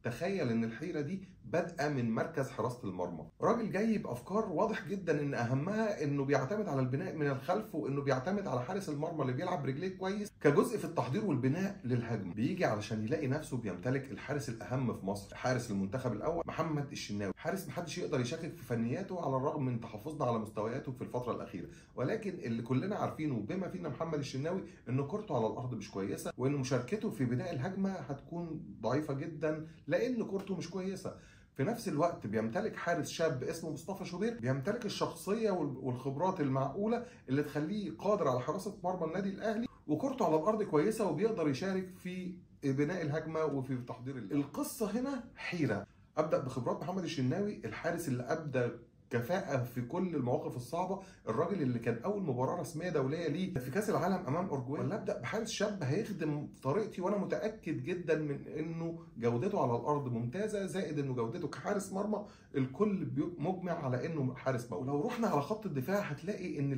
تخيل ان الحيرة دي بادئه من مركز حراسة المرمى. راجل جاي بافكار واضح جدا ان اهمها انه بيعتمد على البناء من الخلف، وانه بيعتمد على حارس المرمى اللي بيلعب برجليه كويس كجزء في التحضير والبناء للهجمه. بيجي علشان يلاقي نفسه بيمتلك الحارس الاهم في مصر، حارس المنتخب الاول محمد الشناوي، حارس محدش يقدر يشكك في فنياته على الرغم من تحفظنا على مستوياته في الفترة الاخيرة، ولكن اللي كلنا عارفينه بما فينا محمد الشناوي ان كورته على الارض مش كويسة، وان مشاركته في بناء الهجمة هتكون ضعيفة جدا لان كورته مش كويسة. في نفس الوقت بيمتلك حارس شاب اسمه مصطفى شوبير، بيمتلك الشخصية والخبرات المعقولة اللي تخليه قادر على حراسة مرمى النادي الاهلي، وكورته على الارض كويسة وبيقدر يشارك في بناء الهجمة وفي تحضير اللعب. القصة هنا حيره. ابدا بخبرات محمد الشناوي، الحارس اللي ابدى كفاءة في كل المواقف الصعبة، الراجل اللي كان أول مباراة رسمية دولية ليه في كأس العالم أمام أورجواي، ولا أبدأ بحارس شاب هيخدم طريقتي وأنا متأكد جدا من إنه جودته على الأرض ممتازة، زائد إنه جودته كحارس مرمى الكل مجمع على إنه حارس مرمى. ولو رحنا على خط الدفاع هتلاقي إن